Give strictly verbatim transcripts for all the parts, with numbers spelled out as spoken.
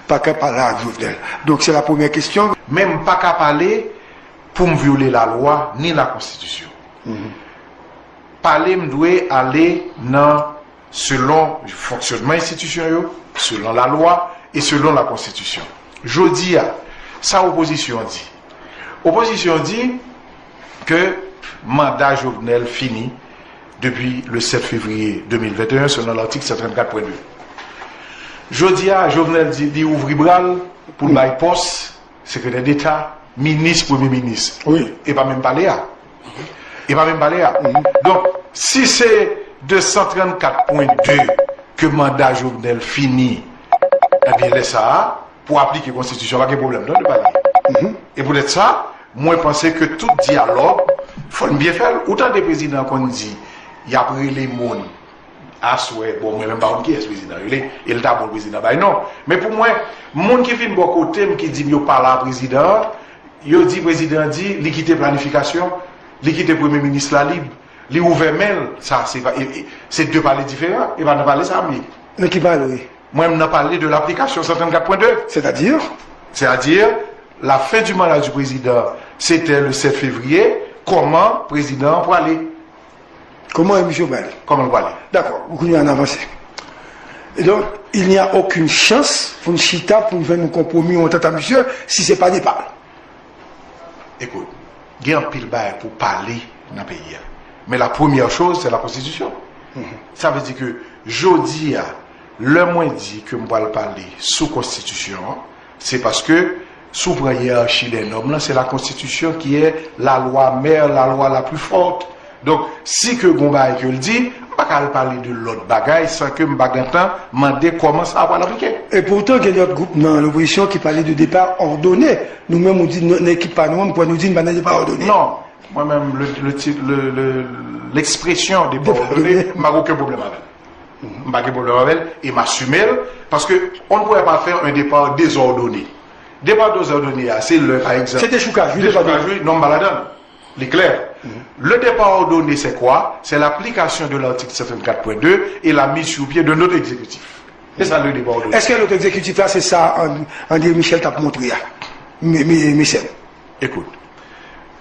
pa ka pale ak Jovenel. Donk, se la premyè kesyon. Men m pa ka pale pou m vyole lalwa ni lakonstitisyon. Pale m dwe ale nan selon fonksyònman enstitisyon yo, selon lalwa e selon lakonstitisyon. Jodi a, sa opozisyon an di? Opozisyon an di ke manda Jovenel fini depi le sèt fevriye de mil venteyen, selon latik san trannkat pwen de. Jodi a, Jovenel di li ouvri bra l pou l bay pòs sekretè deta, minis, premye minis. Wi. E pa menm pale a. E pa menm pale a. Donk, si se de san trannkat pwen de ke manda Jovenel fini, ebyen, lè sa a, pou aplike konstitisyon, pa gen pwoblèm non de pale. E poutèt sa, mwen panse ke tout dyalòg, fò n byen fè l. Ou tande prezidan konn di, y ap rele moun aswè, bon, mwen menm pa konn kiyès prezidan rele, e l ta bon prezidan bay non. Men pou mwen, moun ki vin bò kote m ki di m yo pale a prezidan an, yo di prezidan an di li kite planifikasyon, li kite premye minis la lib, li ouvè men l, sa se pa, e, e, se de pale diferan, e pa nan pale sa a m ye. Nan ki pale w ye? Mwen, m nan pale de laplikasyon san trannkat pwen de. Sètadi? Sètadi, la fen di manda di prezidan, se te le sèt fevriye, kòman prezidan an prale? Kòman misye prale? Kòman l prale? Dakò, kounye a n avanse. E donk, il n'y a aucune chance pou n chita, pou n jwenn yon konpwomi, yon antant a misye, si se pa depa l. Ekout, gen anpil bagay pou pale nan peyi a. Men la premyè choz, se la konstitisyon. Sa vle di ke jodi a, lè mwen di ke m pral pale sou konstitisyon an, se paske si w pran yerachi dè nòm lan, se la konstitisyon ki è la lwa mè, la lwa la pli fòt. Donk, si ke gon bagay ke l di, m pa ka al pale de lòt bagay san ke m pa gentan mande kòman sa a pral aplike. E poutan, gen lòt gwoup nan lopozisyon ki pale de depa òdone. Nou menm, ou di nan, nan ekip pa nou an, m kwè nou di n pa nan depa òdone. Non, mwen menm, le, le tit, le, le, lekspresyon depa òdone, m pa gen okenn pwoblèm avè l. M pa gen pwoblèm avè l, e m asime l, paske on ne pourrait pas faire un départ désordonné. Depa dezòdone a, se lè, pa egzanp, se dechoukaj, wi, depa dechoukaj, wi, non, m pa ladan l. Li klè. Le départ ordonné, c'est quoi? C'est l'application de l'article cent trente-quatre point deux et la mise sur pied d'un autre exécutif. C'est ça le départ ordonné. Èske lòt egzekitif la, se sa An-, André Michel t ap montre a? Me-, me-, Mecène. Ekout,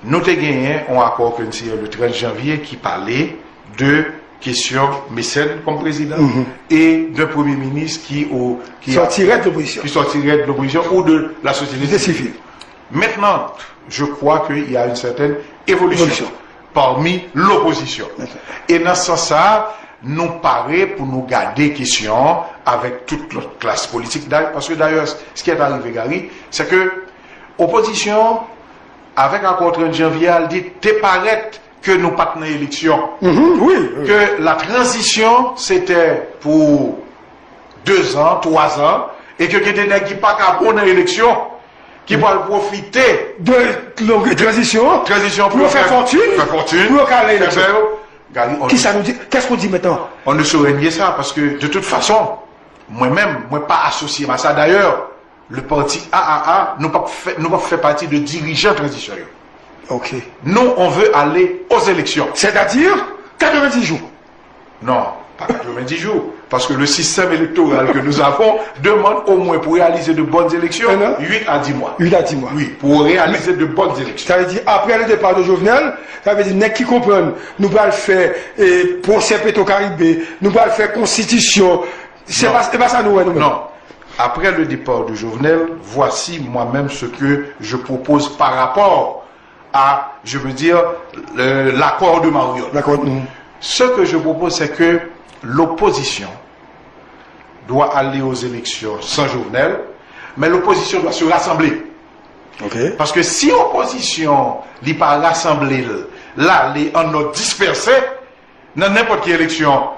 nou te genyen yon akò ke n siyen le trant janvye ki pale de kesyon Mecène kòm prezidan e de premye minis ki o, ki a, sòti rèd lopozisyon, ki sòti rèd lopozisyon ou de la sosyete sivil. Maintenant, je crois qu'il y a une certaine évolution parmi l'opposition. E nan sans sa, nou pare pou nou gade kesyon an avèk tout lòt klas politik. Dayè, paske dayè, ce qui est arrivé, Gary, c'est que opozisyon, avèk akò trant janvye a, li te parèt ke nou pa t nan eleksyon. Ke la tranzisyon, se te pou dezan, twazan, e ke gen de nèg ki pa ka bon nan eleksyon, ki pral pwofite de tranzisyon, tranzisyon pou yo fè fòtin, fè fòtin, pou yo ka al nan eleksyon. Kisa nou di? Qu'est-ce qu'on dit maintenant? On ne saurait nier ça, paske de toute façon, mwen menm, mwen pa asosye m a sa. Dayè, le parti A A A, nou p ap fè, nou p ap fè pati de dirijan tranzisyon yo. Ok. Nous, on veut aller aux élections. C'est-à-dire, quatre-vingt-dix jours. Non, pas quatre-vingt-dix jours. Parce que le système électoral que nous avons demande au moins pour réaliser de bonnes élections, huit à dix mois. Huit à dix mois. Oui, pour réaliser de bonnes élections. Ça veut dire, après le départ de Jovenel, ça veut dire, nèg ki konprann, nou pral fè, eh, pwosè Petro Caribe, nou pral fè konstitisyon. Se pa, se pa sa nou wè nou menm. Non. Après le départ de Jovenel, voici moi-même ce que je propose par rapport à, je veux dire, le, l'accord de Marriott. L'accord, mm. Ce que je propose, c'est que l'opposition doit aller aux élections sans Jovenel, mais l'opposition doit se rassembler. Ok. Paske si opozisyon li pa rasanble l, l ale an òd dispèse, nan nenpòt ki eleksyon,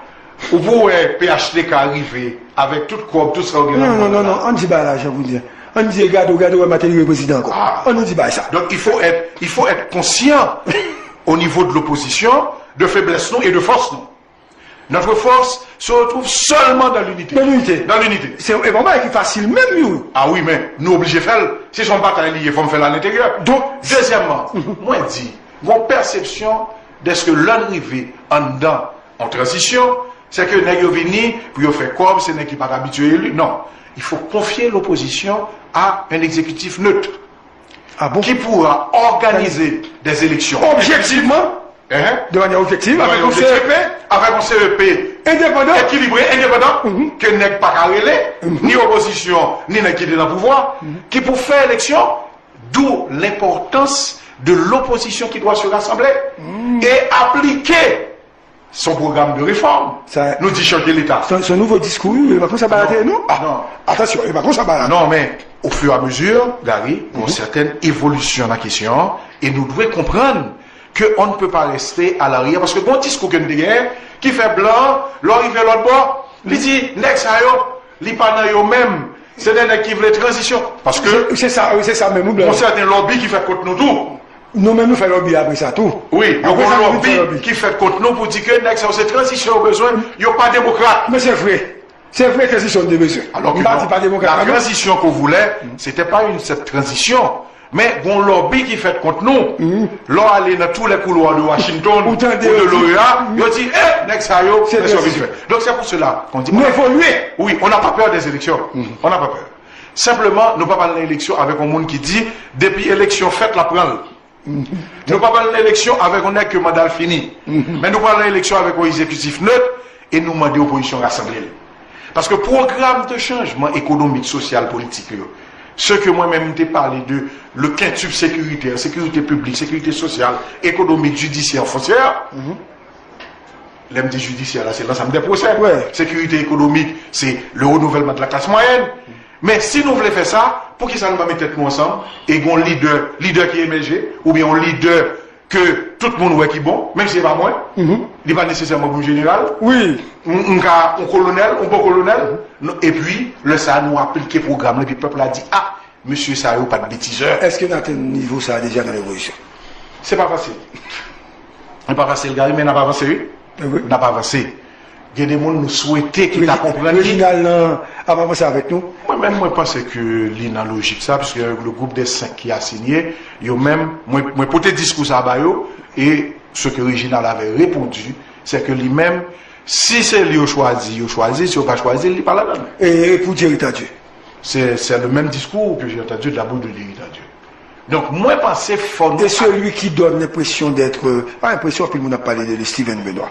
ou pou wè P H T K rive avèk tout kòb, tout sa yo gen nan mond la. Non, non, non, non, ann di bagay la jan pou di. Ann di, gade w, gade w, Martelly vin prezidan ankò. Ann nou di bagay sa. Donc, il faut être, il faut être conscient au niveau de l'opposition de faiblesse nou et de force nou. Notre force se retrouve seulement dans l'unité. Dans l'unité. Dans l'unité. Se, e pa yon bagay ki fasil menm, wi. Ah wi, men nou oblije fè l. Si se yon batay li ye, fò m fè l alenteryè. Donk, dezyèmman, mwen di, gon pèsepsyon dèske lè n rive anndan yon tranzisyon, C'est que nèg yo vini pou yo fè kòb, se nèg ki pa t abitye eli. Non. Il faut confier l'opposition à un exécutif neutre Ah bon? qui pourra organiser des élections. Objektivman, Hein? de manyè objektiv, Avec avèk un yon C E P C E P, avec un C E P endepandan. Équilibré, indépendant, que nèg pa ka rele, ni opozisyon, ni nèg ki te nan pouvwa, ki pou fè eleksyon, d'où l'importance de l'opposition qui doit se rassembler et appliquer son programme de réforme. Sa- Nou di chanje Leta. Se se nouvo diskou, wi, e pa konsa bagay la te ye, non? Ah, Non. Atansyon, e pa konsa bagay la. Non, men au fur et à mesure, Gary, gon sèten evolisyon nan kesyon an, e nou dwe konprann ke on ne peut pas rester à l'arrière, paske gon diskou ke n te genyen, ki fè blan, lè w rive lòt bò, li di, nèg sa yo, li pa nan yo menm, se de nèg ki vle tranzisyon. Paske Se- Se sa, wi, se sa menm, wi, gon blan. Sèten lòbi ki fèt kont nou tou. Nou menm nou fè lòbi apre sa tou. Wi, yo Apre gon sa, nou lòbi fè lòbi. Ki fèt kont nou pou di ke nèg sa yo se tranzisyon yo bezwen, yo pa demokrat. Men se vre. Se vre tranzisyon nou te bezwen. Alors que M pa non, di pa demokrat, la non. Transition qu'on voulait, c'était pas une simple transition. Men gon lòbi ki fèt kont nou. Lè w ale nan tous les couloirs de Washington Ou ou tande de yo di- l'O E A, yo di, eh, nèg sa yo, C'est nèg sa yo vin transition. fè. Donc c'est pour cela qu'on dit, Nou evolye. Oui, on n'a pas peur des élections. On n'a pas peur. Senpleman, nou pa pral nan eleksyon avèk yon moun ki di, depi eleksyon fèt, l ap pran l. Nou pa pral nan eleksyon avèk yon nèg ke manda l fini. Men nou pral nan eleksyon avèk yon egzekitif nèt e nou mande opozisyon rasanble l. Paske pwogram de chanjman ekonomik, sosyal, politik yo, ce que mwen menm m te pale de le quintuple sécuritaire, sécurité publique, sécurité sociale, économique, judiciaire, foncière, lè m di jidisyè la, se lansanm de pwosè. Ouais. Sécurité économique, c'est le renouvellement de la classe moyenne. Men si nou vle fè sa, poukisa nou pa met tèt nou ansanm e gon lidè, lidè ki emèje, oubyen yon lidè ke tout moun wè ki bon, menm si se pa mwen, li pa nesesèman pou m jeneral, Wi. m m ka yon kolonèl, yon bon kolonèl, nou- epi lè sa a nou aplike pwogram lan, epi pèp la di, ah, mesye sa yo pa t betizè. Èske n atenn nivo sa a deja nan revoliyon? Se pa fasil. Se pa fasil, Gary, men n ap avanse, wi. Wi. N ap avanse. Gen de moun nou swete ki ta konprann li. Reginald nan ap avanse avèk nou. Mwen menm, mwen panse ke li nan lojik sa, piske le groupe des cinq ki asinye, yo menm, mwen, mwen pote diskou sa ba yo, e ce que Reginald avait répondu, c'est que li menm, si se li yo chwazi, yo chwazi, si yo pa chwazi, li pa ladan. E, e pou Jerry Tardieu? C'est, c'est le même discours que j'ai entendu de la bouche de Jerry Tardieu. Donk, mwen panse fò nou... Et celui qui donne l'impression d'être, euh, pas impression, anpil moun ap pale de li, Steven Benoît.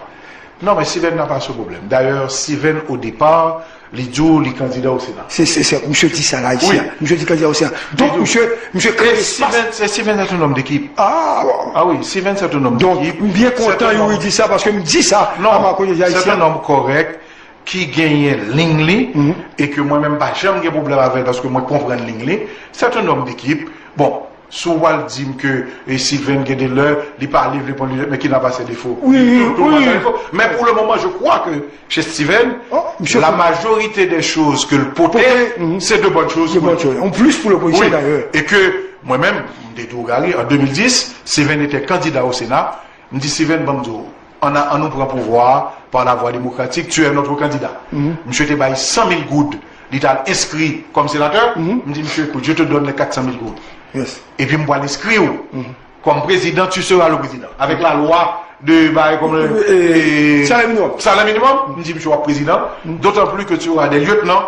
Non, men Steven n'a pas ce problème. D'ailleurs, Steven, au départ, li di w li kandida au Sénat. Se, se, se, misye di sa la, isi. Oui. Misye di kandida au Sénat. Donk, Li di w. Misye, misye Et kreye espas. Steven, c'est Steven, c'est un homme d'équipe. Ah, bon. Ah oui, Steven, c'est un homme Donk, d'équipe. m byen kontan yo di sa, paske m di sa, Non, a Marco José c'est un Haïtien. Homme correct, ki genyen liy li, e ke mwen menm pa janm gen pwoblèm avè l, paske mwen konprann liy li. C'est un homme d'équipe. Bon, si w al di m ke e Steven gen de lè, li pa vle pran lidè, men ki n'a pas ses défauts. Oui, Tout, tout le monde oui. a des défauts. Mais pour le moment, je crois que chez Steven, Oh, monsieur la Steven. Majorité des choses que le pote, Pote, mhm. C'est de bonnes choses. De bonnes choses. En plus pour l'opposition, Oui. D'ailleurs. Et que, mwen menm, m te di w, Gary, en deux mille dix, Steven était candidat au Sénat. M di, Steven, ban m di w, an, an nou pran pouvwa a par la voie démocratique, tu es notre candidat. Misye te bay san mil goud, li t al enskri kòm senatè. M di, misye, écoute, je te donne les quatre cent mille goud. Yes. Epi m pral enskri w kòm prezidan, tu seras le président. Avec la loi de, bagay kòm le, Euh, e, salaire minimum. Salaire minimum, m di, misye, w ap prezidan. D'autant plus que tu auras des lieutenants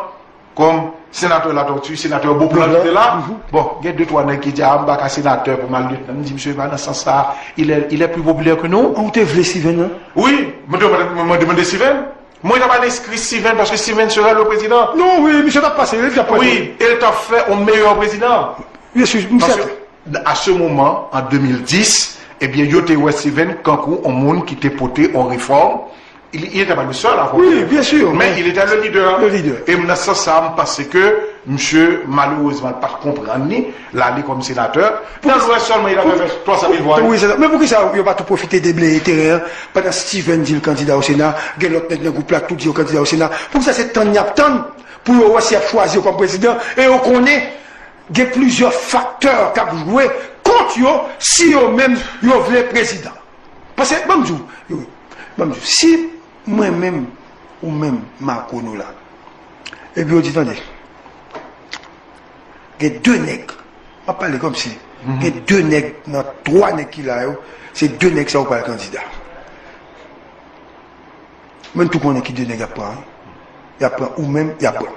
comme sénateur Latortue, sénateur Beauplan ki te la. Bon, gen de twa nèg ki di, ah, m pa ka senatè pou m al lieutenant. M di, misye, pa nan sans sa, il est, il est plus populaire que nous. Ou te vle Steven, non? Wi, mwen te mande, mwen te mande Steven. Mwen t ap al enskri Steven paske Steven sera le président. Non, wi, misye t ap pase, li t ap pase. Wi, e l t ap fè yon meyè prezidan. Bien sûr, m Paske sèten. A ce moment, en deux mille dix, ebyen, yo te wè Steven kankou yon moun ki te pote yon refòm. Il, il était pas le seul à avoir Oui, une réforme. Bien sûr, Mais mais il était le leader. Le leader. E nan sans sa, m panse ke misye, malerezman, l pa t konprann li, l ale kòm senatè. Nan Lwès sèlman, il avait fait trois cent mille voix. Wi, se sa. Men poukisa yo pa tou pwofite debleye teren an? Pandan Steven di l kandida o Sena, gen lòt nèg nan gwoup la k tou di yo kandida o Sena. Poukisa se tann y ap tann pou yo wè si y ap chwazi yo kòm prezidan? E yo konnen gen plizyè faktè k ap jwe kont yo si yo menm yo vle prezidan. Paske, ban m di w, yo, ban m di w, si mwen menm, ou menm, Marco, nou la, epi yo di, tande, gen de nèg, m ap pale kòmsi, gen de nèg nan twa nèg ki la yo, se de nèg sa yo pral kandida. Mwen tou konnen ki de nèg y ap pran, wi. Y ap pran ou menm, y ap pran.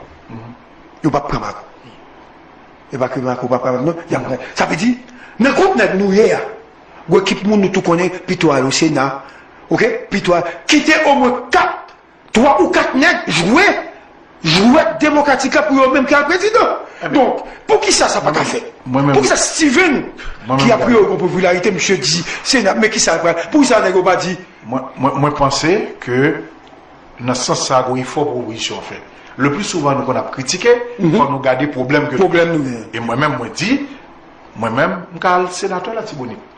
Yo p ap pran Marco. E pa ke Marco p ap pran non, y ap pran. Sa vle di, nan gwoup nèg nou ye a, gwo ekip moun nou tou konnen, pito al o Sena, oke? Pito al, kite omwen kat, twa ou kat nèg jwe jwèt demokratik la pou yo menm ki al prezidan. Donk, poukisa sa pa ka fèt? Poukisa Steven, ki apriori gon popilarite, misye di Sena, men kisa l pral? Poukisa nèg yo pa di? Mwen, mwen, mwen panse ke nan sans sa a, gon efò pwopozisyon an fèt. Le pli souvan, nou konn ap kritike, fò nou gade pwoblèm ke nou Pwoblèm nou genyen. E mwen menm, mwen di, mwen menm, m ka al senatè Latibonit.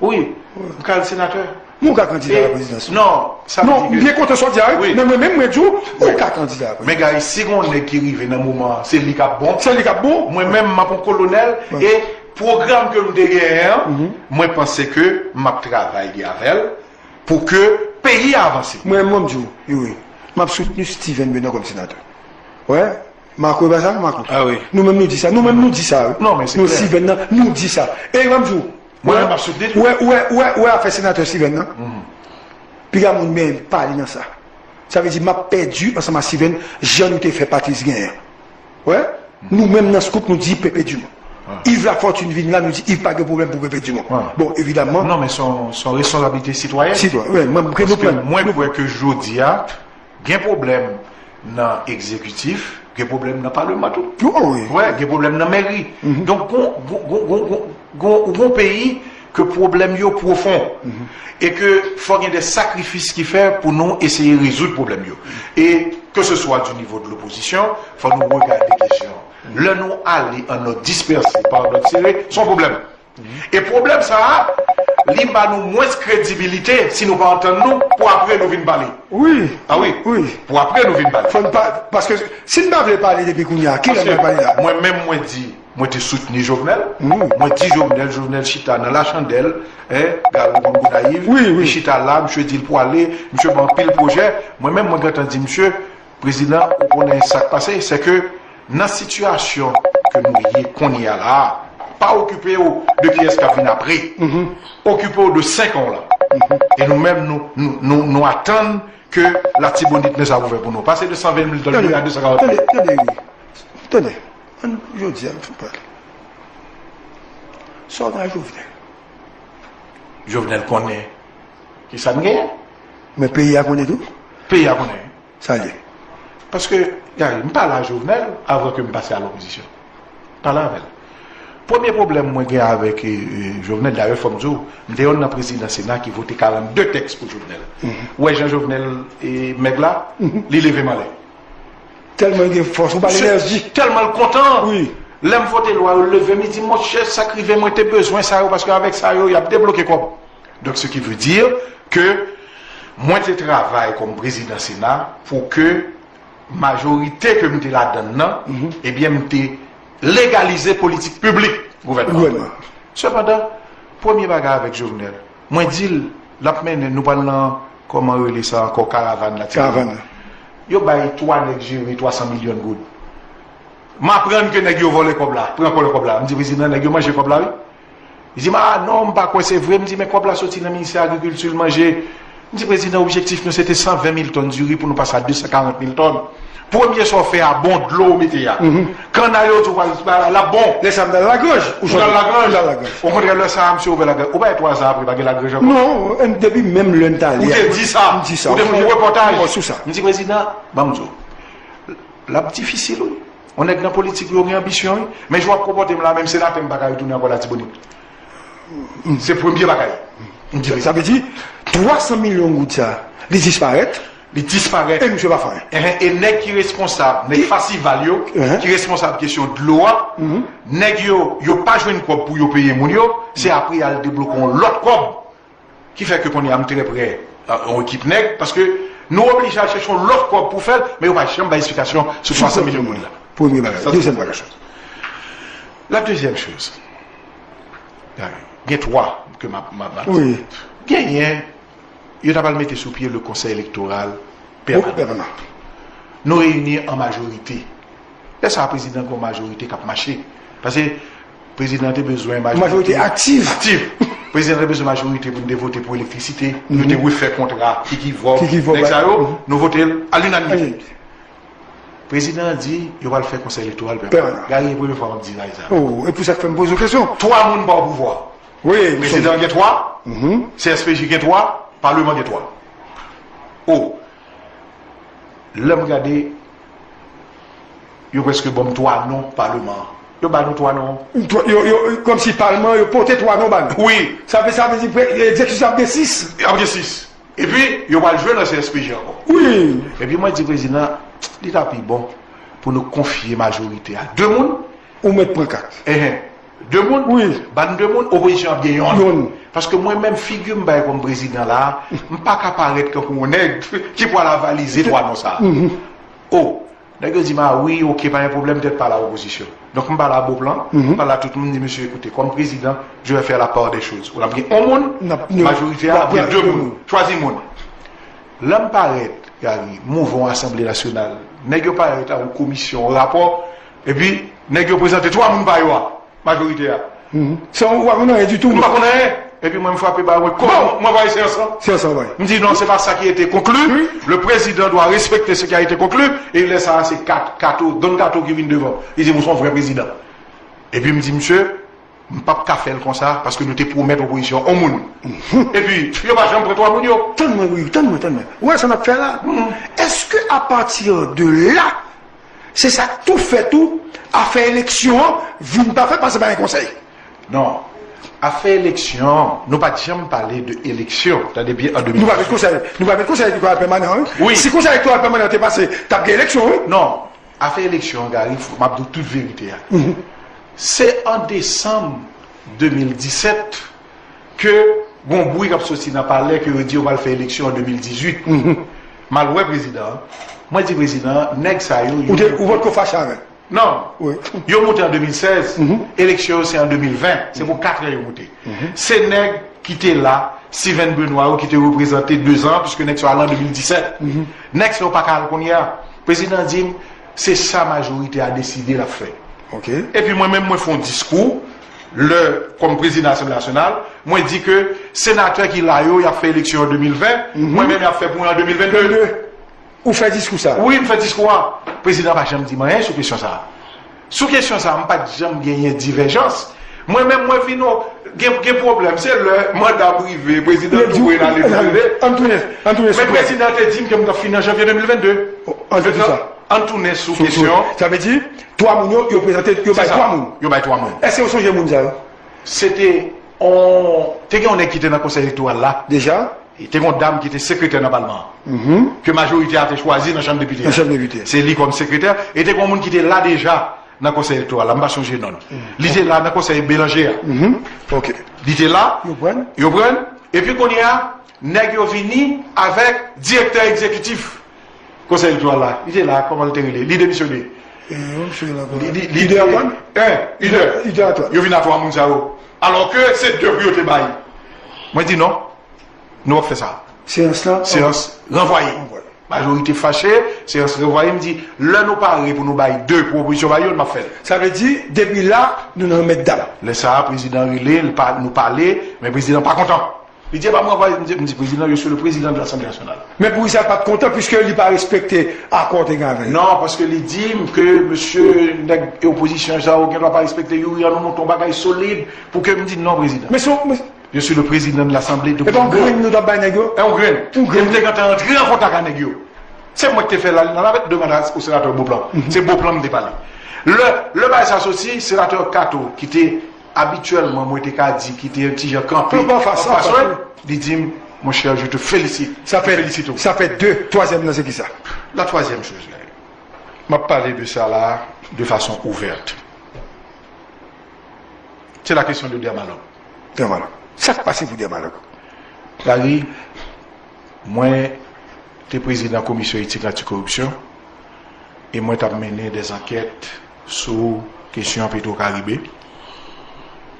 Wi, m ka al senatè. Mwen ka kandida a la prezidans. Non, sa vle Non, di m ke byen kontan sa w di a, wi. Wi. Men mwen menm, mwen di w, ou ka kandida a la prezidans. Men gay, si gon nèg ki rive nan moman an, se li k ap bon. Se li k ap bon. Mwen menm, m ap yon kolonèl, Wi. e pwogram ke m te genyen an, mwen panse ke m ap travay li avè l pou ke peyi a avanse. Mwen, mwen, m di w, wi, wi. M ap soutni Steven Benoît kòm senatè. Wè, Marco, e pa sa, Marco? Ah wi. Nou menm, nou di sa. Nou menm, nou di sa, wi. Non, men se Nou, klè. Steven nan, nou di sa. E m ap di w, Mwen menm, m ap soutni l. Wè, wè, wè, wè afè senatè Steven nan. Piga moun byen pale nan sa. Sa vle di, m ap pèdi ansanm a Steven, jan nou te fè Patrice genyen. Wè? Nou menm nan Scoop, nou di Pepe Dumont. Yves Lafortune vin la, nou di Yves pa gen pwoblèm pou Pepe Dumont. Bon, evidamman. Non, men se yon se yon responsablite sitwayèn. Sitwayèn, wi, mwen, mwen, Paske nou pran- mwen kwè ke jodi a, gen pwoblèm nan egzekitif, gen pwoblèm nan paleman tou. Oh, wi. Wè, gen pwoblèm nan mèri. Donk, gon, gon, gon, gon, gon, gon, gon peyi ke pwoblèm yo pwofon. E ke fò gen de sakrifis ki fè pou nou eseye rezoud pwoblèm yo. E ke se swa du nivo de lopozisyon, fò nou regade kesyon. Lè nou ale an òd dispèse pa an òd sere, se yon pwoblèm. E pwoblèm sa a, li ba nou mwens kredibilite si nou pa antann nou pou apre nou vin pale. Wi. Ah wi. Wi. Pou apre nou vin pale. Fò n pa, paske si n pa vle pale depi kounye a, kilè n pral pale la? Mwen menm, mwen di, mwen te soutni Jovenel. Mwen di Jovenel, Jovenel chita nan Lachandèl, hein, Gary Gonayiv. Wi, wi. Li chita la, misye di l pwale, misye ban anpil pwojè. Mwen menm, mwen gentan di misye, Prezidan, ou konnen sa k pase, se ke nan sitiyasyon ke nou ye kounye a la a, pa okipe w de kiyès k ap vin apre. Okipe w de senk an w la. E nou menm, nou, nou, nou, nou atann ke Latibonit nan sa pou fè pou nou. Pase de san ven mil tòn a de san karant mil. Tande, tande, wi. Tande, ann jodi a, nou fin pale. Sa w gen a Jovenel? Jovenel konnen kisa n genyen. Men peyi a konnen tou? Peyi a konnen. Sa l ye? Paske, gade, m pale a Jovenel avan ke m pase a lopozisyon. Pale avè l. Premye pwoblèm mwen gen avèk e, e, Jovenel, dayè fò m di w, m te yonn nan prezidan Sena ki vote karannde tèks pou Jovenel. Ou wè jan Jovenel e, mèg la, li leve m anlè. Tèlman l gen fòs, ou ba l enèji. Tèlman l kontan. Lè m vote lwa yo, l leve m, li di, monchè, sa k rive mwen te bezwen sa yo, paske avèk sa yo, y ap debloke kòb. Donk, ce qui veut dire que mwen te travay kòm prezidan Sena pou ke majorite ke m te ladann nan, ebyen, m te legalize politik piblik gouvènman. Sepandan, premye bagay avèk Jovenel, mwen di l, l ap mennen, nou pral nan, kòman rele sa ankò, karavàn la, ti. Yo bay twa nèg jere twa san milyon goud. M aprann ke nèg yo vòlè kòb la, pran vòlè kòb la. M di prezidan, nèg yo manje kòb la, wi. Li di m, a non, m pa kwè se vre. M di, men kòb la soti nan ministè agrikilti, l manje. M di, prezidan, objektif nou se te san ven mil tòn diri pou nou pase a de san karant mil tòn. Premye sa w fè a, bon dlo w mete a. Kannay yo di w pral, l ap bon. Lè sa m t al Lagranj. Ou t al Lagranj? Okontrè, lè sa a, misye ouvè Lagranj. Ou pa wè twa zan apre, pa gen Lagranj ankò? Non, depi menm lè n t ale a. Ou te di sa. M di sa. Ou te fè yon repòtaj sou sa. M di, prezidan, ban m di w. L ap difisil, wi. Yon nèg nan politik, yo gen anbisyon, wi. Men jan w ap konpòte m la, menm senatè m pa ka retounen ankò Latibonit. Se premye bagay. M di sa vle di, twa san milyon goud sa, li disparèt. Li disparèt. E misye pa fè anyen. Enhen, e nèg ki responsab, nèg Festival yo, ki responsab kesyon dlo a, nèg yo, yo pa jwenn kòb pou yo peye moun yo, se apre y al debloke yon lòt kòb. Ki fè ke kounye a m trè prè yon ekip nèg, paske nou oblije al chèche yon lòt kòb pou fè l, men yo pa janm bay esplikasyon sou twa san milyon goud la. Premye bagay. Dezyèm bagay. La dezyèm choz. Gen twa ke m ap, m ap, m ap di. Genyen, yo ta pral mete sou pye le Konsèy Elektoral Pèmanan. Nou reyini an majorite. Lè sa a, prezidan gen yon majorite k ap mache. Paske prezidan te bezwen majorite aktiv. Aktiv. Prezidan te bezwen majorite pou n te vote pou elektrisite. Yo te refè kontra, Kiki Vòb, nèg sa yo, nou vote l alinanimite. Prezidan an di yo pral fè konsèy elektoral pèmanan. Gary, e premye fwa m ap di bagay sa. Oh, e pou sa k fè m poze w kesyon. Twa moun pa o pouvwa. Wi, prezidan gen twa, C S P J gen twa, paleman gen twa. Oh, lè m gade, yo prèske ban m twa non paleman an. Yo ba nou twa non. Yo, yo, kòmsi paleman an, yo pote twa non ba nou. Wi. Sa vle, sa vle di egzekitif ap gen sis. Ap gen sis. Epi, yo pral jwe nan C S P J ankò. Wi. Epi mwen di prezidan, li ta pi bon pou nou konfye majorite a de moun. Ou mèt pran kat. Enhen. De moun? Wi. Ban de moun, opozisyon ap gen yonn. Yonn. Paske mwen menm figi m bay kòm prezidan la, m pa ka parèt kankou yon nèg ki pral avalize twa non sa. Oh, nèg yo di m, a wi, oke, pa gen pwoblèm, tèt pale a opozisyon. Donk, m pale a Beauplan, m pale a tout moun, m di, mesye, ekoute, kòm prezidan, je vais faire la part des choses. Ou ap gen yon moun, majorite a ap gen de moun. Chwazi moun. Lè m parèt, Gary, m ouvè yon asanble nasyonal. Nèg yo parèt a yon komisyon, yon rapò, epi nèg yo prezante twa moun pa yo a, majorite a. San ou pa konn anyen ditou. M pa konn anyen. Epi mwen, m frape ba mwen, kòman mwen voye seyans lan? Seyans lan voye. M di, non, se pa sa ki ete konkli. Le président doit respecter ce qui a été conclu. E lè sa a, se Kat-, Kato, Don Kato ki vin devan. Li di, m se yon vrè prezidan. Epi m di, mesye, m p ap ka fè l konsa, paske nou te pwomèt opozisyon yon moun. Epi, yo pa janm pran twa moun yo. Tann mwen, wi, tann mwen, tann mwen. Ou wè sa n ap fè la? Èske apati de la, se sa k tou fè tou, afè eleksyon an vin pa fèt paske pa gen konsèy? Non. Afè eleksyon, nou pa t janm pale de eleksyon. Tande byen, an de mil dizuit. Nou pa met konsèy, nou pa met konsèy elektoral pèmanan, wi. Wi. Si konsèy elektoral pèmanan te pase, t ap gen eleksyon, wi. Non. Afè eleksyon an, Gary, m ap di w tout verite a. Se an desanm de mil disèt ke gon bri k ap soti nan palè ke yo di yo pral fè eleksyon an de mil dizuit. M al wè prezidan an. Mwen di prezidan an, nèg sa yo, yo... Ou te, ou potko fache avè l? Non. Wi. Yo moute an de mil sèz, eleksyon yo se an de mil ven. Se pou kat an yo moute. Se nèg ki te la, Steven Benoît yo ki te reprezante dezan, piske nèg sa yo ale an de mil disèt. Nèg sa yo pa ka al kounye a. Prezidan di m, se sa majorite a deside l ap fè. Epi mwen menm, mwen fè yon diskou, lè, kòm prezidan Asanble Nasyonal, mwen di ke senatè ki la yo, y ap fè eleksyon an de mil ven, mwen menm, y ap fè pou mwen an de mil vennde. Ou fè diskou sa? Wi, m fè diskou a. Prezidan pa janm di m anyen sou kesyon sa a. Sou kesyon sa a, m pa t janm genyen divèjans. Mwen menm, mwen vin gen, gen pwoblèm. Se lè manda m rive, prezidan tou voye n ale vin rele. Ann tounen, ann tounen sou... Men prezidan te di m ke m t ap fini an janvye de mil vennde. Ann tounen sou sa. Ann tounen sou kesyon. Sa vle di, twa moun yo, yo prezante, yo bay twa moun. Yo bay twa moun. Èske ou sonje moun sa yo? Se te on, te gen yon nèg ki te nan konsèy elektoral la. Deja? E te gen yon dam ki te sekretè nan palman an, ke majorite a te chwazi nan chanm depite a. Nan chanm depite. Se li kòm sekretè. E te gen yon moun ki te la deja nan konsèy elektoral la, m pa sonje non l. Li te la nan konsèy Belanger a. Li te la, yo pran l. Epi kounye a, nèg yo vini avèk direktè egzekitif konsèy elektoral la. Li te la, kòman l te rele? Li demisyone. Li, li, li te, en, lidè. Yo vin a twa moun sa yo. Alò ke se de pou yo te bay. Mwen di non. Nou p ap fè sa. Seyans lan? Seyans ranvwaye. Ranvwaye. Majorite fache, seyans ranvwaye. M di, lè nou pare pou nou bay de, pou opozisyon bay youn, m ap fè l. Sa vle di, depi la, nou nan men dam. Lè sa a, prezidan rele, l pa, nou pale, men prezidan pa kontan. Li di, e pa m ranvwaye, m di, m di, prezidan, je suis le président de l'Assemblée nationale. Men poukisa l pa t kontan, piske li pa respekte akò te gen avè l? Non, paske li di m ke mesye, nèg opozisyon sa yo gendwa pa respekte Youri, an nou monte yon bagay solid pou ke m di non, prezidan. Men se yon, men Je suis le président de l'Assemblée. E pa yon grenn nou t ap bay nèg yo? E yon grenn. Yon grenn. E m te gentan antre an kontak ak nèg yo. Se mwen ki te fè la, nan lavèt de manda o senatè Beauplan. Se Beauplan m te pale. Lè, lè bagay sa soti, senatè Kato, ki te abityèlman, mwen te ka di, ki te yon ti jan kanpe anfas mwen, li di m, mon cher, je te félicite. Sa fè, sa fè de, twazyèm nan se kisa? La troisième chose, m ap pale de sa la de fason ouvèt. Se la kesyon de Dermalog. Dermalog. Sa k pase pou Dermalog? Gary, mwen te prezidan komisyon etik antikoripsyon e mwen t ap mennen dèzankèt sou kesyon Petro Caribe.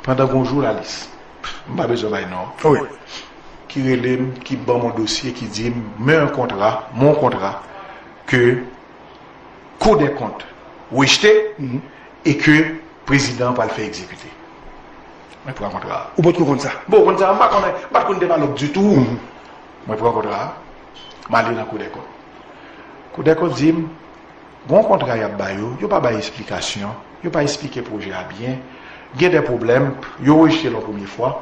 Pandan gon jounalis, m pa bezwen bay non, wi, ki rele m, ki ban m yon dosye, ki di m, men yon kontra, men yon kontra ke Cour des comptes rejte e ke prezidan an pral fè egzekite. Mwen pran kontra a. Ou potko konn sa? Bon, konn sa, m pa konnen, m pa t konn Demalòk ditou. Mwen pran kontra a, m ale nan Kou dè kont. Kou dè kont di m, gon kontra y ap ba yo, yo pa bay esplikasyon, yo pa esplike pwojè a byen, gen de pwoblèm, yo rejte l yon premye fwa.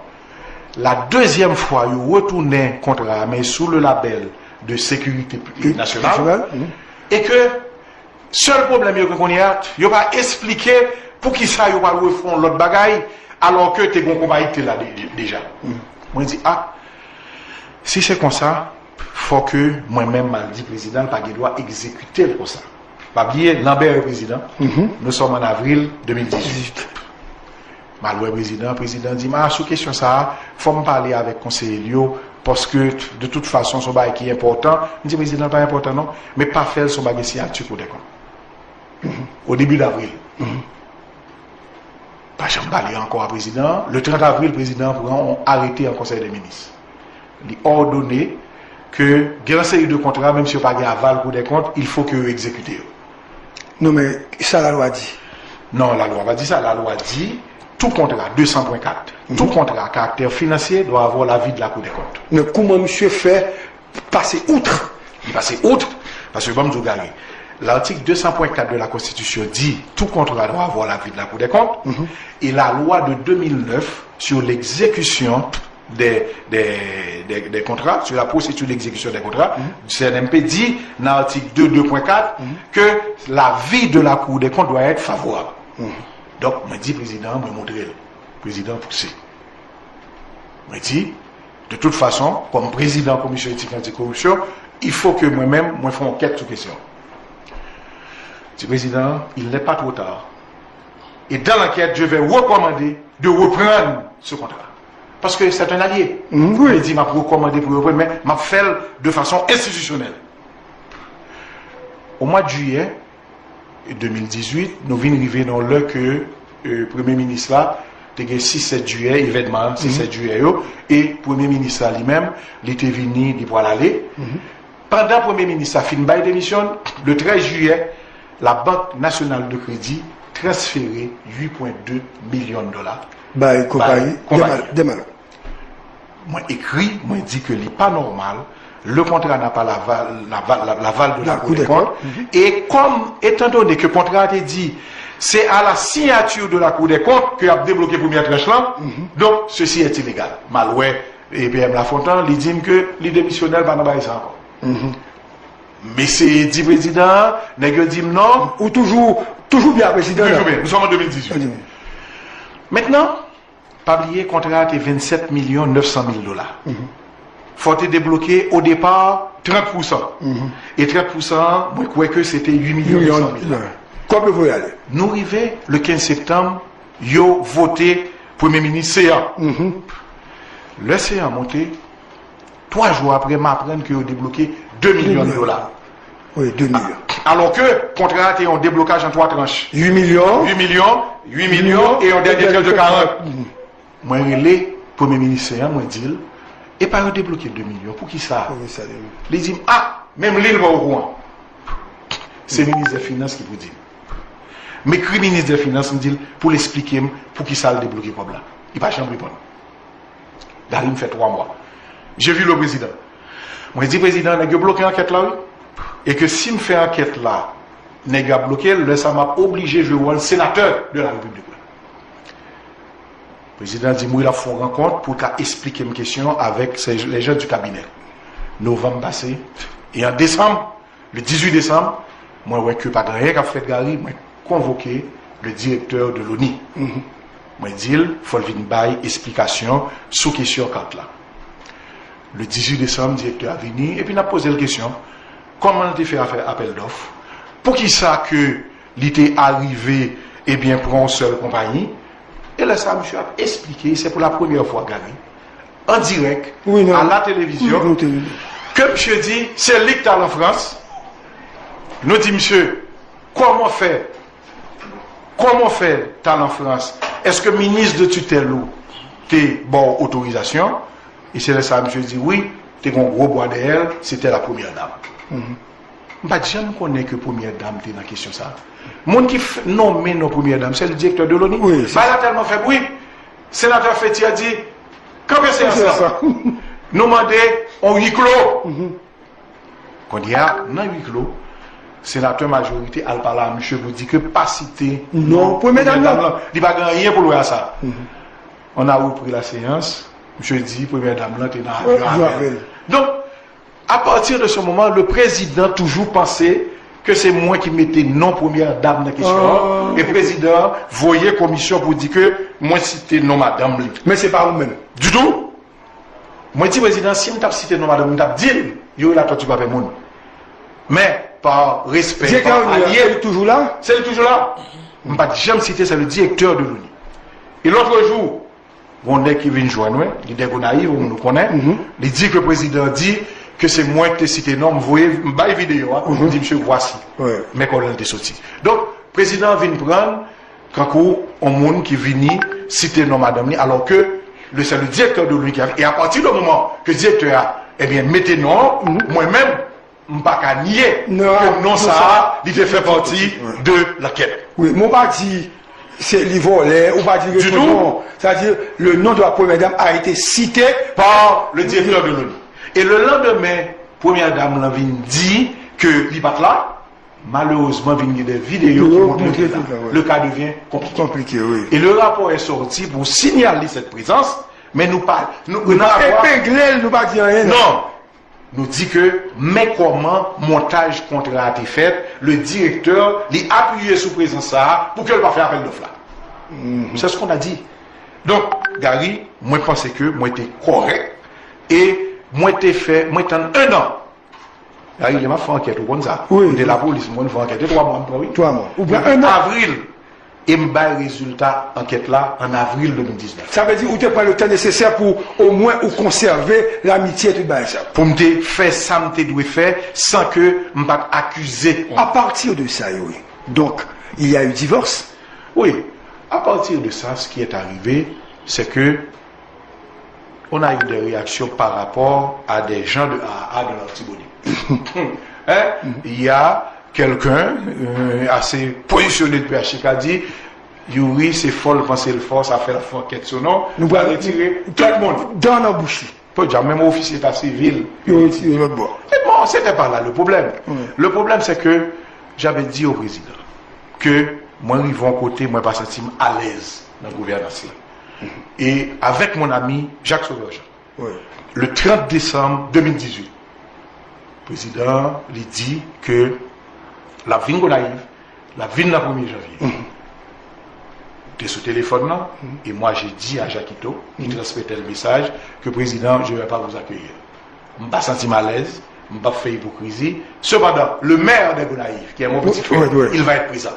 La dezyèm fwa, yo retounen kontra a, men sou le labèl de sekirite nasyonal. E ke sèl pwoblèm yo gen kounye a, yo pa esplike poukisa yo pral refè yon lòt bagay, alò ke te gen yon konpayi ki te la de- de- deja. Mwen di, a, si se konsa, fò ke mwen menm m al di prezidan l pa gen dwa egzekite l konsa. Pa bliye, Lambert e prezidan, nous sommes en avril de mil dizuit. M al wè prezidan, prezidan di m, a, sou kesyon sa a, fò m pale avèk konseye l yo, paske de tout fason, se yon bagay ki enpòtan. M di prezidan, pa enpòtan non, men pa fè l se yon bagay siyati Kou dè kont. Au début d'avril. Pa janm pale ankò a prezidan an. Le trant avril, prezidan an pran yon arete an konsèy de minis. Li òdone ke gen yon seri de kontra, menm si yo pa gen aval Kou dè kont, il faut que yo egzekite yo. Non, men sa lalwa di? Non, lalwa pa di sa. Lalwa di, tout kontra, de san pwen kat, tout kontra à caractère financier doit avoir l'avis de la Cour des comptes. Men kouman misye fè pase out? Li pase out, paske ban m di w, Gary, l'article deux cent point quatre de la Constitution dit tout contrat doit avoir l'avis de la Cour des comptes, et la loi de deux mille neuf sur l'exécution des, des, des, des contrats, sur la procédure d'exécution des contrats, du C N M P dit, nan atik de, de pwen kat, ke l'avis de la Cour des comptes doit être favorable. Donk, mwen di prezidan an, mwen montre l. Prezidan an pouse. Mwen di, de tout fason, kòm prezidan komisyon etik antikoripsyon, il faut que mwen menm, mwen fè yon ankèt sou kesyon. Di prezidan an, il n'est pas trop tard. Et dans l'enquête, je vais recommander de reprendre ce contrat. Paske c'est un allié. Mwen di, m ap rekòmande pou yo reprann, men m ap fè l de fason enstitisyonèl. O mwa de jiyè de mil dizuit, nou vin rive nan lè ke, euh, premye minis la te gen sis sèt jiyè, evènman sis sèt jiyè yo, e premye minis la li menm, li te vini, li pral ale. Pandan premye minis la fin bay demisyon, le trèz jiyè, la Banque Nationale de Crédit transfere uit pwen de milyon dola bay konpayi Demalòk. Mwen ekri, mwen di ke li pa nòmal, le contrat n'a pas l'aval, l'aval, l'aval de la Cour des comptes, e kòm, étant donné que kontra a te di, c'est à la signature de la Cour des comptes que y ap debloke premyè tranch lan, donc ceci est illégal. M al wè, e, P M Lafontant, li di m ke li demisyonè, l pa nan bagay sa ankò. M eseye di prezidan an, nèg yo di m non. Ou toujou, toujou byen a prezidan an. Toujou byen, nous sommes en deux mille dix-huit. Mentnan, pa bliye, kontra a te vennsèt milyon nèf san mil dola. Fò te debloke o depa trant pousan. E trant pousan an, mwen kwè ke se te uit milyon nèf san mil dola. Kòb yo voye ale. Nou rive le kenz septanm, yo vote premye minis Céant. Lè Céant monte, twa jou apre, m aprann ke yo debloke de milyon dola. Wi, de milyon. Alò ke kontra a te yon deblokaj an twa tranch. Uit milyon. Uit milyon, uit milyon e yon dènye tranch de karant. Mwen rele premye minis Céant, mwen di l, epa yo debloke de milyon, poukisa? Li di m, a, menm li l pa okouran. Se minis dè finans ki pou di m. M ekri minis dè finans, m di l pou l esplike m poukisa l debloke kòb la. Li pa janm reponn. Gary, m fè twa mwa. Je vis le président. Mwen di prezidan, nèg yo bloke ankèt la, wi. E ke si m fè ankèt la, nèg yo ap bloke l, lè sa a m ap oblije jwe wòl senatè de la repiblik la. Prezidan di m wi, l ap fè yon rankont pou l ka esplike m kesyon avèk se- les gens du cabinet. Novanm pase, e an desanm, le dizuit desanm, mwen wè ke pa gen anyen k ap fèt, Gary, mwen konvoke le directeur de l'oni. Mwen di l fò l vin bay esplikasyon sou kesyon kat la. Le dizuit desanm, direktè a vini, epi n ap poze l kesyon, kòman l te fè afè apèl dòf? Poukisa ke li te arive, ebyen, pran yon sèl konpayi? E lè sa a, misye ap esplike, se pou la premyè fwa, Gary, an dirèk, a la televizyon, ke misye di, se li k t al an Frans. Nou di misye, kòman fè Kòman w fè t al an Frans? Èske minis de titèl ou te ba w otorizasyon? E se lè sa a misye di wi, te gen yon gwo bwa dèyè l, se te la premyè dam. M pa t janm konnen ke premyè dam te nan kesyon sa a. Moun ki f- nonmen non premyè dam, se li direktè de l'oni. Bagay la tèlman fè bri. Senatè Fétière di, kanpe seyans lan. Nou mande yon huis clos. Kounye a, nan huis clos, senatè majorite al pale a misye pou di ke pa site non premye dam lan. Li pa gen anyen pou l wè a sa. On a repris la séance. Misye di premye dam lan te nan avyon avè l. Donk, à partir de ce moment, le président toujours pensait que c'est moi qui mettais non première dame dans la question. Et président voyait commission pour dire que moi c'était non madame. Men se pa ou menm. Du tout. Mwen di prezidan, si m t ap site non madanm, m t ap di l, Youri Latortue pa pè moun. Men, pa respè, pa alye, se li toujou la. M pa t janm site, c'est le directeur de l'ONU. E lòt jou, gon nèg ki vin jwenn mwen, lidè Gonayiv, ou moun ou konnen, li di ke prezidan di ke se mwen ki te site non, m voye, m bay videyo a, m di, "Msye, vwasi men kòlè l te soti." Donk, prezidan vin pran kankou yon moun ki vini site non madanm li, alors que le, c'est le directeur de l'ONU qui a, et à partir du moment que directeur a, eh bien, mete non, mwen menm, m pa ka nye ke non sa a, li te fè pati de lanket. Wi, men w pa di se li vòlè, ou pa di retou non. Sa di, le nom de la première dame a été cité par le directeur de l'ONU. Et le lendemain, premyè dam lan vin di ke li pa t la, malerezman, vin gen de videyo ki montre ke la, le cas devient compliqué. Compliqué, oui. Et le rapport est sorti pour signaler cette présence, men nou pa, nou, nou pa epengle l, nou pa di anyen, non. Non. Nou di ke, men kòman montaj kontra a te fèt, le direktè, li apiye sou prezans sa a pou ke l pa fè apèl dòf la. C'est ce qu'on a dit. Donk, Gary, mwen panse ke mwen te kòrèk e mwen te fè, mwen tann un an. Gary, lè m ap fè ankèt, ou konn sa. Wi. M te lapolis, m konn fè ankèt. E twa mwa m pran, wi. Twa mwa. Ou pran un an. Avril. E m bay rezilta ankèt la an avril de mil diznèf. Sa vle di ou te pran le tan nesesè pou omwen ou konsève lamitye tout bagay sa. Pou m te fè sa m te dwe fè san ke m pa t akize. A pati de sa, Youri, donk, il y a eu divorce. Oui, à partir de ça, ce qui est arrivé, c'est que on a eu des réactions par rapport à des gens de A A dans l'Artibonite. Hein? Il y a quelqu'un, euh, assez positionné de P H T K a dit, Youri, se fò l panse l fò, sa fè l ap fè ankèt sou non, nou pral retire tout moun. Dan nan bouch li. Podyab, menm ofisye eta sivil. Yo retire lòt bò. Mais bon, c'était pas là le problème. Le problème, c'est que j'avais dit au président que mwen rive yon kote, mwen pa santi m alèz nan gouvènans la. E avèk mon ami Jacques Sauveur Jean, le trant desanm de mil dizuit, prezidan an, li di ke l ap vin Gonayiv, l ap vin nan premye janvye. Te sou telefòn nan, e mwa, j'ai dit à Jackito, il transmettait le message que président, je vais pas vous accueillir. M pa santi m alèz, m p ap fè ipokrizi. Cependant, le maire de Gonayiv, qui est mon petit frère, il va être présent.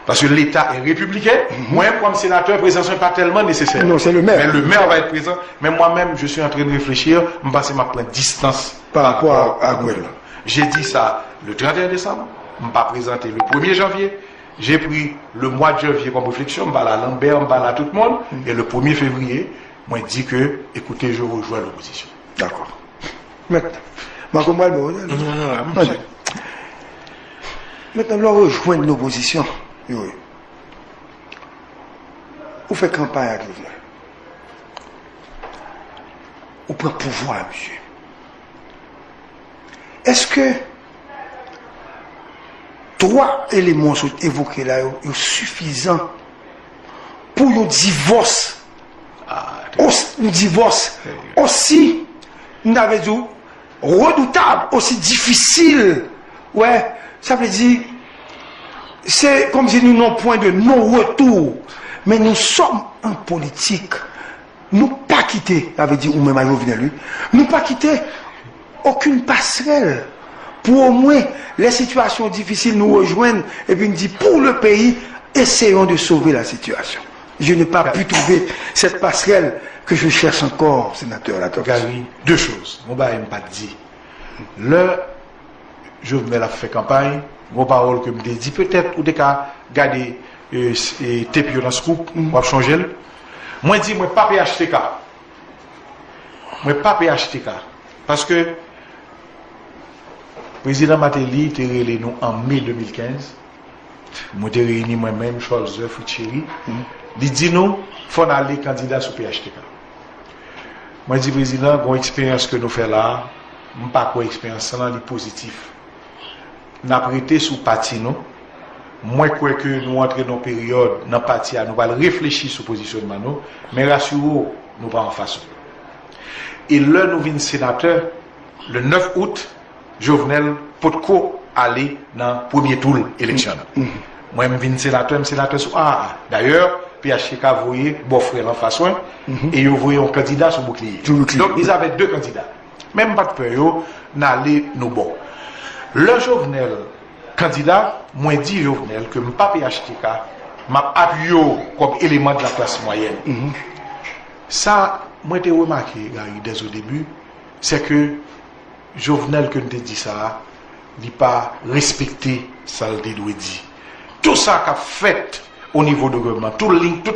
Parce que l'État est républicain. Mwen, kòm senatè, prezans mwen pa tèlman nesesè. Non, c'est le maire. Mais le maire va être présent. Mais moi-même, je suis en train de réfléchir. M panse m ap pran distans par rapport à gouvènman. J'ai dit ça le trente et un décembre. M pa prezante le premier janvier. J'ai pris le mois de janvier comme réflexion. M pale a Lambert, m pale a tout moun. Et le premier février, mwen di ke, écoutez, je rejoins l'opposition. Dakò. Mèt, m a konprann bon. Non, non, non, non. Mèt, lè w rejwenn lopozisyon, Youri, ou fè kanpay ak Jovenel. Ou pran pouvwa a misye. Èske twa eleman w sot evoke la yo, yo sifizan pou yon divòs, os-, yon divòs osi, m ta vle di w, redoutab, osi difisil. Wè, sa vle di, se kòmsi nou nan pwen de non retour. Men nous sommes en politique. Nou pa kite, sa vle di ou menm ak Jovenel, wi. Nou pa kite okenn pasrèl pou omwen lè sitiyasyon difisil nou rejwenn epi n di pour le pays, essayons de sauver la situation. Je n'ai pas pu trouver cette passerelle que je cherche encore, sénateur Latortue. Gary, de choz. Yon bagay m pa t di. Lè Jovenel ap fè kanpay, gon pawòl ke m te di, petèt ou te ka gade, e, s-, e, tep yo nan Scoop, w ap chonje l. Mwen di, mwen pa P H T K. Mwen pa P H T K. Paske prezidan Martelly te rele nou an me de mil kenz. Mwen te reyini mwen menm, Cholzer, Fritz Chéry. Li di nou, fò n ale kandida sou P H T K. Mwen di prezidan, gon eksperyans ke nou fè la a, m pa kwè eksperyans lan li pozitif. N ap rete sou pati nou. Mwen kwè ke nou antre nan yon peryòd nan pati a, nou pral reflechi sou pozisyonman nou, men rasire w, nou pa anfas ou. E lè nou vin senatè, le nèf out, Jovenel potko ale nan premye tou eleksyon an. Mwen, m vin senatè, m senatè sou A A. Dayè, P H T K voye bòfrè l anfas mwen, e yo voye yon kandida sou boukliye. Donk, ils avaient deux candidats. Men m pa t pè yo, n ale nou bò. Lè Jovenel kandida, mwen di Jovenel ke m pa P H T K, m ap apiye w kòm eleman de la klas mwayèn. Sa, mwen te remake, Gary, dès au début, c'est que Jovenel ke n te di sa a, li pa respekte sa l te dwe di. Tout sa k ap fèt o nivo de gouvènman, tout liy, tout